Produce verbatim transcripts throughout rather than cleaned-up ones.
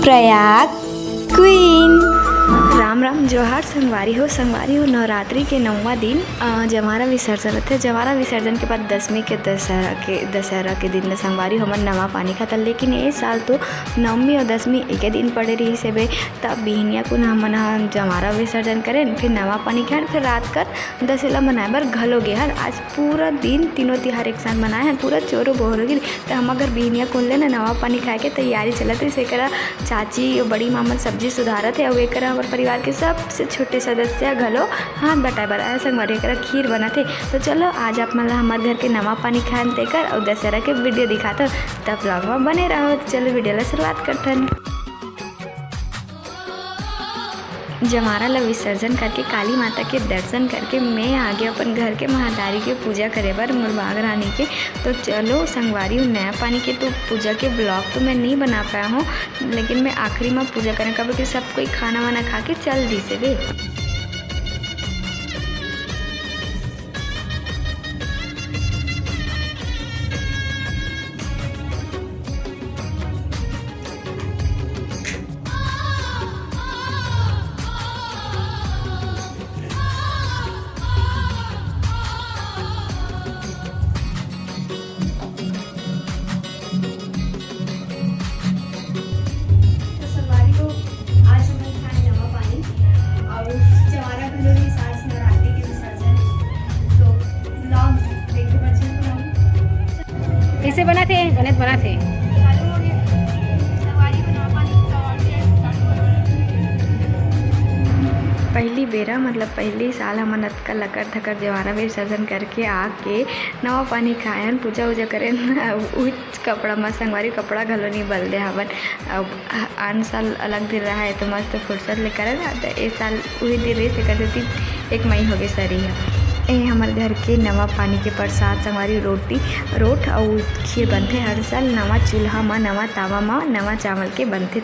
Prayag queen. Ram Ram जोहार संगवारी हो। संगवारी हो, नवरात्रि के नौवां दिन, अ, जवारा विसर्जन होथे। जवारा विसर्जन के बाद दसमी के दशहरा के, दशहरा के दिन ल संगवारी हो हमन नवा पानी खाथन। लेकिन ए साल तो नवमी अउ दसमी एके दिन पड़े रहिस हेबे, तब बिहनिया कुन हमन ह जवारा विसर्जन करेन, फिर नवा पानी खाएन, फिर रात कर दशहरा मनाए बर घलो गे हन। आज पूरा दिन तीनों तिहार एक साथ मनाए हन, पूरा चोरो बोहर हो गे। त हमर घर बिहनिया कुन ले ना नवा पानी खाए के तैयारी चलत रहिस। एकरा चाची अउ बड़ी माँ मन सब्जी सुधारत हे, अउ एकरा हमर परिवार के सबसे छोटे सदस्य घलो हाथ बटाए बर आए। संगवारी, एकरा खीर बनत हे। तो चलो, आज आप मन ला हमर घर के नवा पानी खाएन तेकर अउ दशहरा के वीडियो दिखात हो, तब vlog में बने रहो। तो चलो, वीडियो ला शुरुआत करथन। जवारा ल विसर्जन करके, काली माता के दर्शन करके, मैं आगे अपन घर के महतारी के पूजा करे बर, मोर बाग रानी के। तो चलो संगवारी हो, नया पानी के तो पूजा के vlog तो मैं नहीं बना पाया हूँ, लेकिन मैं आखिरी में पूजा करें, काबर कि सब कोई खाना वाना खा के चल दिस हे बे। तो संगवारी हो, आज हमन खाए नवा पानी अउ जवारा घलो रहिस आज नवरात्रि के विसर्जन। तो vlog देखे बर जरूर आऊ। कइसे बनत हे? बने बनत हे। चालू हो गया। संगवारी हो, नवा पानी का order चालू हो गया। पहिली बेरा, मतलब पहिली साल हमन अतका लकर धकर जवारा विसर्जन करके आके नवा पानी खायन, पूजा उजा करेन, उच कपड़ा म संगवारी कपड़ा घलो नइ बदले हवन। अब आन साल अलग दिन रहा है तो मस्त फुर्सत ले करन, त ए साल उही दिन रहिस, एकर सेती एक मई हो गे सरी ह। ए हमर घर के नवा पानी के प्रसाद संगवारी रोटी, रोट अउ खीर बनथे हर साल नवा चूल्हा म, नवा तावा म, नवा चावल के बनथे।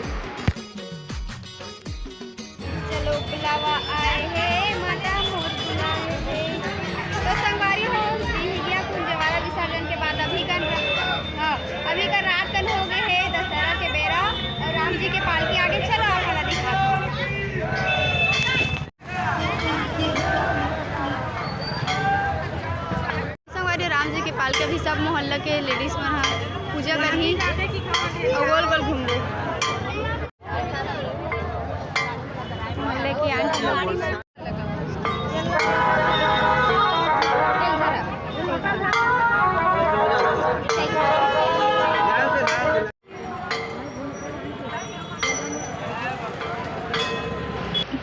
चलो बुलावा आए हे, माता मोर बुलाए हे। तो संगवारी हो, बिहनिया कुन जवारा विसर्जन के बाद अभी कन, हाँ, अभी कन रात कन हो गे हे दशहरा के बेरा अउ राम जी के पालकी आगे। चलो आप वाला दिखा। संगवारी, राम जी के पालकी अभी सब मोहल्ला के ladies मन ह पूजा करही अउ गोल गोल घूमबो। मोहल्ला के आंटी लोग।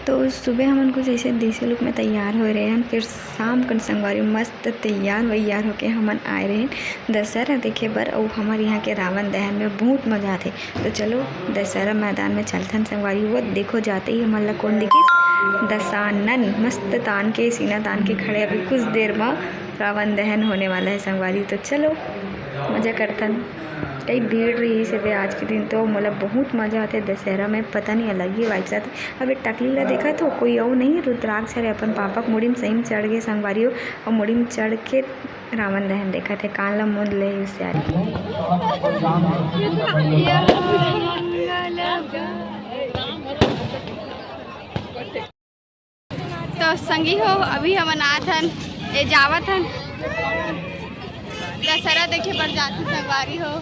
तो सुबह हमन कुछ ऐसे देसी look में तैयार होए रहे हन, फिर शाम कन संगवारी मस्त तैयार वैयार होके हमन आए रहे दशहरा देखे बर। अउ हमर यहाँ के रावण दहन में बहुत मजा आथे। तो चलो दशहरा मैदान में चलथन संगवारी। वो देखो जाते ही हमन ला कौन दिखिस, दशानन मस्त तान के सीना तान के खड़े। अभी कुछ देर में रावण दहन होने वाला है संगवारी। तो चलो मजा करथन। कई भीड़ रहिस हे बे आज के दिन, तो मोला बहुत मजा आथे दशहरा में, पता नहीं अलग ही vibes आथे। अब ये टकली ला देखत हो, कोई अउ नहीं, रुद्राक्ष हरे अपन पापा के मुड़ी में सही में चढ़ गे संगवारी हो, अउ मुड़ी में चढ़ के रावण दहन देखत हे, कान ला मूंद ले हुसियारी। तो संगी हो, अभी हमन आत हन, ए जावत हन, दशहरा देखे बर जात हन संगवारी हो।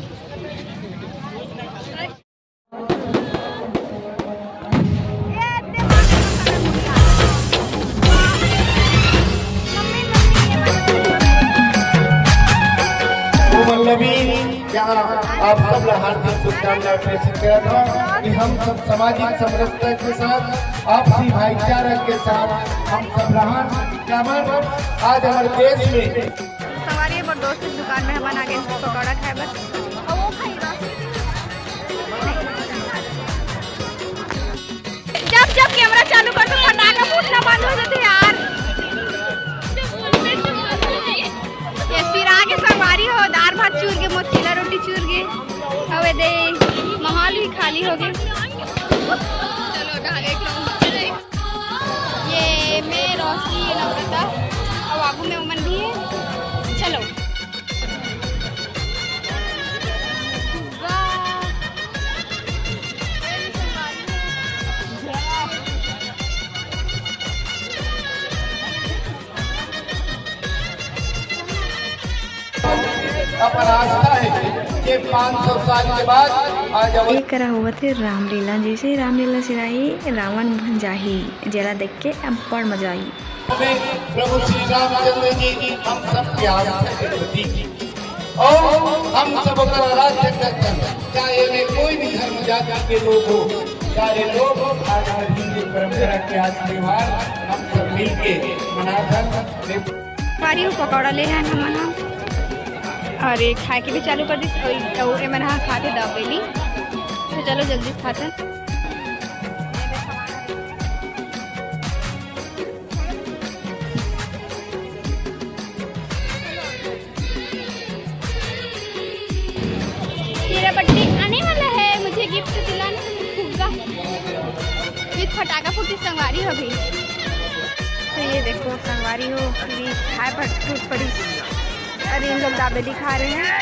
तो वल्लभी, क्या आप सब ला हार्दिक शुभकामनाएं प्रेषित करत हूँ कि हम सब सामाजिक समरसता के साथ, आपसी भाईचारा के साथ हम सब रहन। क्या बात? आज हमारे देश में संगवारी, मोर दोस्त के दुकान में हमन आ गे पकौड़ा खाए बर। जब जब कैमरा चालू कर तो फटाका फूटना बंद हो जाते यार। ये फिर आगे संगवारी हो, दाल भात चूर गे, मोर चीला रोटी चूर गे। हवे दे, माहौल भी खाली हो गए। चलो, ढाले के ये मैं रोशनी, ये नम्रता, अउ आगू में उमन भी है। चलो। वाह। अपन आस्था हे कि पाँच सौ साल के बाद आज अवध एकरा होवत हे रामलीला। जैसे ही रामलीला सिराही, रावण भंजाही, जेला देख के अब्बड़ मजा आही। में प्रभु श्री रामचंद्र जी हम सबके आस्था के प्रतीक हे और हम सब ओकर आराध्य करथन, चाहे एमे कोई भी धर्म जाति के लोग हो, सारे लोग आज हमर हिंदू परंपरा के आज त्योहार हम सब मिलके मनाथन। हमारी वो पकौड़ा ले रहे हैं हम ना, और ये खाए के भी चालू कर दी। और ये मन हाँ खाते दाबेली, तो चलो जल्दी खाते हैं। मेरा बर्थडे आने वाला है, मुझे गिफ्ट दिलाने, फुग्गा विद फटाका फूटी संगवारी हो भी। तो ये देखो संगवारी हो, पूरी खाए पर टूट पड़ी। अरे इन लोग दाबेली खा रहे हैं।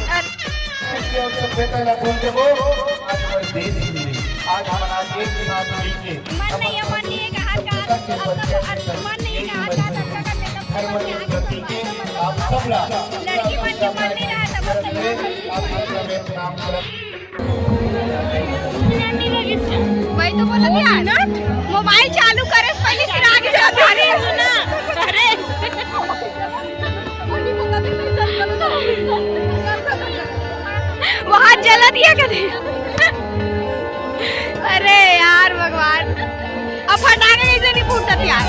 अरे और सभ्यता ला खोल देबो, आज हमर देश में आज हमर देश के साथ मिलके मन नहीं है, मन नहीं है, कहाँ, कहाँ, अब तो मन नहीं है, कहाँ, कहाँ, कहाँ, कहाँ, धर्म के प्रति के आप सबला लड़की मन के मन नहीं रहा, तब आप सब में प्रणाम करत। वही तो बोला था यार, मोबाइल चालू करे से पहले फिर आगे से उतारे हो ना। अरे वहां जला दिया कदे। अरे यार भगवान, अब फटाके कैसे नहीं फूटत यार।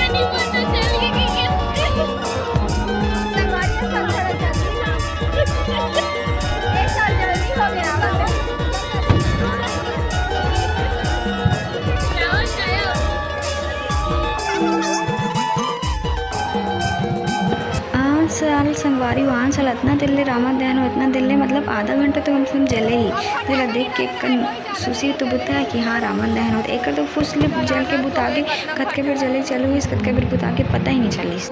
आन साल संगवारी हो, आन साल अतना देर ले रावण दहन हो, अतना देर ले, मतलब आधा घंटा तो कम से कम जले ही। जेला देख के कन सुसी तो बुता है कि हाँ, रावण दहन होत। एकर तो फुस ले जल के बुता के कतके बेर जले चालू होइस, कतके बेर बुता के पता ही नहीं चलिस।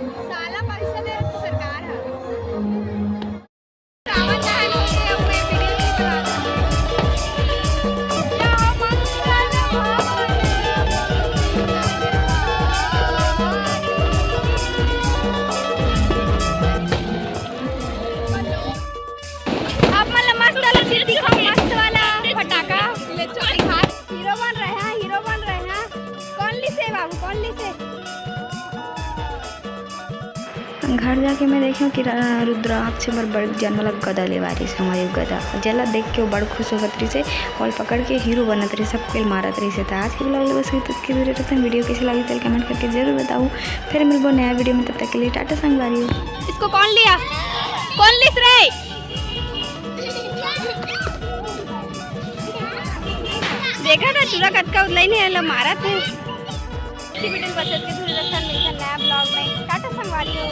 आप मन ला मस्त वाला चीज दिखाओ, मस्त वाला फटाका। हीरो बन रहे हैं, हीरो बन रहे हैं। कौन लिसे बाबू, कौन लिसे? घर जाके मैं देखेंव कि रा-, रुद्राक्ष बर बड़ जन वाला गदा लेवा रहिस, हमारी गदा। जेला देख के वो बड़ खुश होवत रहिस हे, ओला पकड़ के हीरो बनत रहिस, सबके मारत रहिस हे। तो आज के vlog ले बस इतने की जरूरत है। Video कैसे लगी तेला comment करके जरूर बताओ। फिर मिलबो नया video में, तब तक के लिए टाटा संगवारी हो। इसको कौन लिया, कौन लिस रे? देखा था चूरा कतका उदलाई नहीं है, ला मारत हे। इसी video में बस इतने की जरूरत है, मिलते हैं नया vlog में। टाटा संगवारी हो।